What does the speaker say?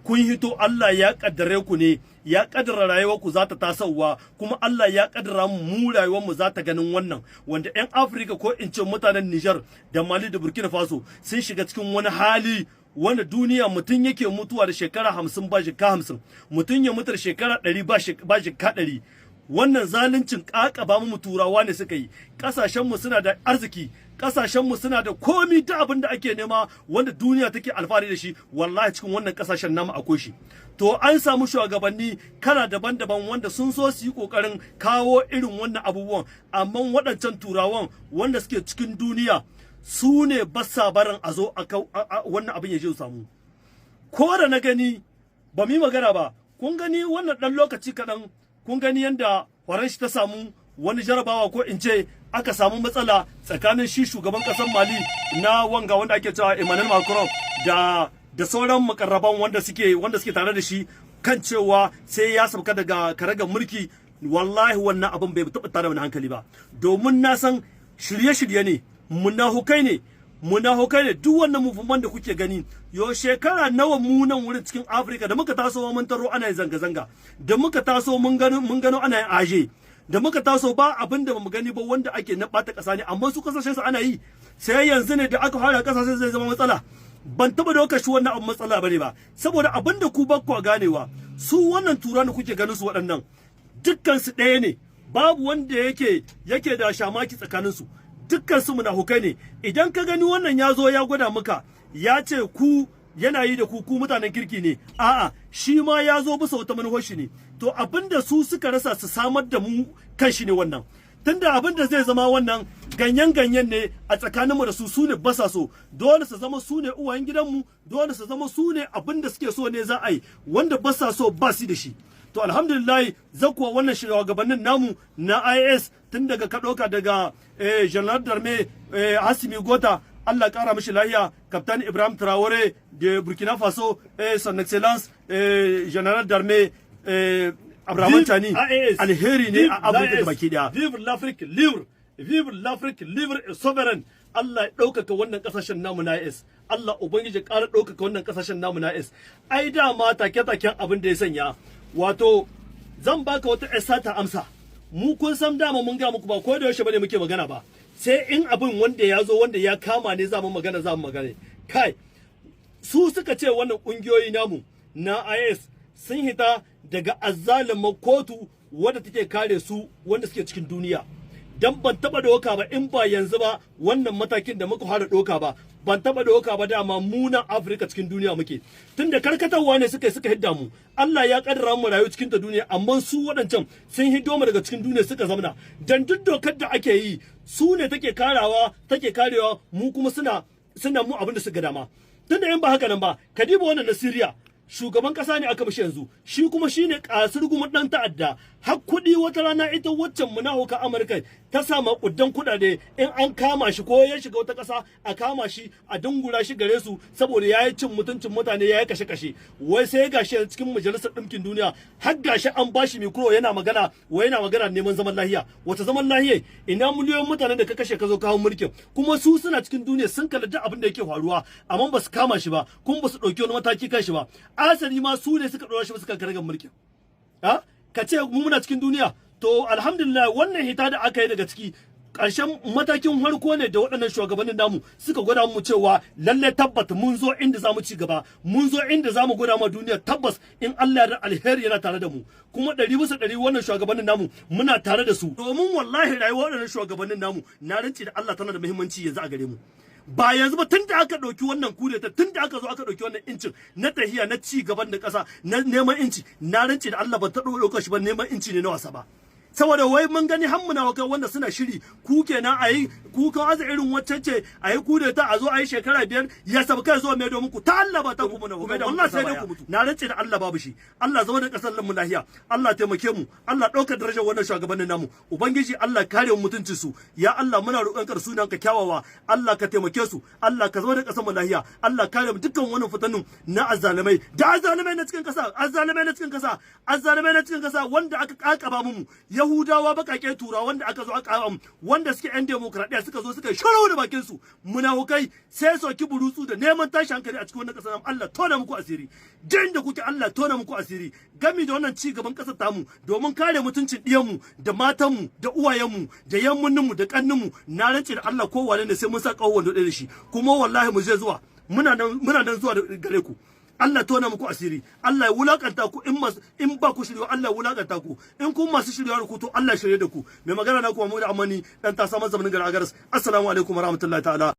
Kun hito, Allah ya kaddare ku ne, ya kaddara rayuwar ku za ta tasowa, kuma Allah ya kaddara mu rayuwar mu za ta ganin wannan, wanda 'yan Afirka, ko in ce mutanen Niger da Mali da Burkina Faso, sun shiga cikin wani hali wanda duniya mutum yake mutuwa da shekara 50 ba jika 50, mutum ya mutu da shekara 100 ba jika 100. Wannan zaluncin ƙaƙaba mu Turawa ne suka yi. Ƙasashenmu suna da arziki, ƙasashenmu suna da komi, da abin da ake nema wanda duniya take alfahari da shi, wallahi cikin wannan ƙasashen namu akwai shi. To an samu shugabanni kala daban-daban wanda sun so su yi ƙoƙarin kawo irin wannan abubuwan, amma waɗancan Turawan wanda suke cikin duniya su ne basa barin a zo a wannan abin ya je su samu. Ko da na gani ba mu yi magana ba. Kun gani wannan ɗan lokaci kaɗan, kun gani yadda Faransa ta samu wani jarabawa, ko in ce aka samu matsala tsakanin shi shugaban ƙasar Mali na wanga wanda ake cewa Emmanuel Macron da sauran makarraban wanda suke tare da shi kan cewa sai ya sauka daga karagar mulki. Wallahi wannan abin bai taɓa tare wani hankali ba, domin na san shirye-shirye ne, munahukai ne, munahukai ne. Duk wannan movement da kuke gani yo, shekara nawa mu nan wurin cikin Afirka da muka taso mun taro ana yin zanga-zanga, da muka taso mun gano ana yin aje, da muka taso ba abin da bamu gani ba wanda ake na bata kasa ne, amma su kasashen su ana yi. Sai yanzu ne da aka fara kasashen zai zama matsala. Ban taba daukar shi wannan abu matsala bane ba, saboda abin da ku bakku ganewa, su wannan Turan da kuke ganin su, waɗannan dukkan su ɗaya ne, babu wanda yake da shamaki tsakanin su. Dukkan su munafukai ne. Idan ka gani wannan ya zo ya gwada maka, ya ce ku yana yi da ku, ku mutanen kirki ne, a'a, shi ma ya zo bisa wata manufar shi ne. To abinda su suka rasa su samar da mu kan shi ne wannan, tunda abinda zai zama wannan ganyen ganyen ne a tsakaninmu da su, su ne basa so. Dole su zama su ne uwayen gidanmu, dole su zama su ne abinda suke so ne za a yi, wanda basa so ba su da shi. To alhamdulillah, zakuwa wannan shugabannin namu na AES, tun daga ka ɗauka daga General d'Armée Assimi Goïta, Allah ƙara mishi lahiya, Captain Ibrahim Traore de Burkina Faso, Son Excellence General d'Armée Abdourahamane Tiani, alheri ne a Afirka baki daya. Vive l'Afrique libre, vive l'Afrique libre et souveraine. Allah ya ɗaukaka wannan ƙasashen namu na AES. Allah Ubangiji ƙara ɗaukaka wannan ƙasashen namu na AES. Ai dama take-taken abin da ya sanya, wato zan baka wata sata amsa. Mu kun san dama mun ga muku, ba ko da yaushe bane muke magana ba, sai in abin wanda ya zo wanda ya kama ne za mu magana, za mu magana. Kai, su suka ce wannan kungiyoyi namu na AES sun hita daga azzaluman kotu wadda take kare su wanda suke cikin duniya. Dan ban taba doka ba in ba yanzu ba, wannan matakin da muka fara doka ba, ban taba doka ba. Dama mu nan Afirka cikin duniya muke, tunda karkatarwa ne suka hidda mu. Allah ya kaddara mu rayu cikin ta duniya, amma su waɗancan sun hiddo mu daga cikin duniya suka zamana. Dan duk dokar da ake yi, su ne take karawa, take karewa, mu kuma suna mu abin da suka dama. Tunda in ba haka nan ba, ka diba wannan na Syria, shugaban kasa ne aka mishi yanzu, shi kuma shine kasir gumin dan ta'adda. Har kuɗi wata rana ita waccan munafuka Amurka ta sa makudan kuɗaɗe, in an kama shi ko ya shiga wata ƙasa, a kama shi a dungura shi gare su, saboda yayi cin mutuncin mutane, yayi kashe-kashe. Wai sai gashi cikin Majalisar Ɗinkin Duniya, har gashi an bashi micro yana magana, wai yana magana neman zaman lahiya. Wata zaman lahiya? Ina miliyoyin mutanen da ka kashe ka zo kawo mulkin? Kuma su suna cikin duniya, sun kalli duk abin da yake faruwa, amma ba su kama shi ba, kuma ba su ɗauki wani mataki kan shi ba. Asali ma su ne suka ɗora shi ba suka karagar mulkin. Ha, ka ce mu muna cikin duniya. To alhamdulillah, wannan hita da aka yi daga ciki ƙarshen matakin harko ne da waɗannan shugabannin namu suka gwada mu cewa lalle tabbata mun zo inda zamu ci gaba, mun zo inda zamu gwada ma duniya tabbas in Allah ya alheri yana tare da mu. Kuma 100% wannan shugabannin namu muna tare da su, domin wallahi rayuwar waɗannan shugabannin namu, na rantsi da Allah, tana da muhimmanci yanzu a gare mu. Ba yanzu ba, tun da aka ɗauki wannan kudeta, tun da aka zo aka ɗauki wannan incin na tahiya na ci gaban da ƙasa na neman inci, na rantsi da Allah ban taɓa ɗaukar shi ba neman inci ne na wasa ba. Saboda wai mun gani har muna wakai wanda suna shiri ku kenan ayi ku kan aza irin wacce ce ayi kudeta, a zo ayi shekara 5 ya sabu kai zo mai domin ku ta Allah ba ta ku muna wallahi sai dai ku mutu. Na rantse da Allah babu shi. Allah zama da kasar mu lahiya, Allah taimake mu, Allah ɗaukar darajar wannan shugabannin namu. Ubangiji Allah kare mu mutuncin su. Ya Allah, muna roƙon ka sunan ka kyawawa, Allah ka taimake su, Allah ka zama da kasar mu lahiya, Allah kare mu dukkan wannan fitanun na azzalimai da azzalimai na cikin kasa, azzalimai na cikin kasa, azzalimai na cikin kasa wanda aka kakaba mu. Yahudawa bakake Tura wanda aka zo aka wanda suke yan demokradiya suka zo suka shiru da bakin su, munafukai, sai soki burutsu da neman tashi hankali a cikin wannan kasar. Allah tona muku asiri jin da kuke, Allah tona muku asiri gami da wannan ci gaban kasar tamu, domin kare mutuncin diyanmu da matanmu da uwayenmu da yammuninmu da kanninmu. Na rance da Allah, ko wane ne sai mun sa kawo wando da shi. Kuma wallahi mu je zuwa, muna nan zuwa gare ku. Allah tona muku asiri, Allah ya wulakanta ku. In ba ku shiryo, Allah ya wulakanta ku. In kun masu shiryo ku, to Allah shirye da ku. Mai magana na kuma mu da amani dan ta samu zamanin garin Agaras. Assalamu alaikum warahmatullahi ta'ala.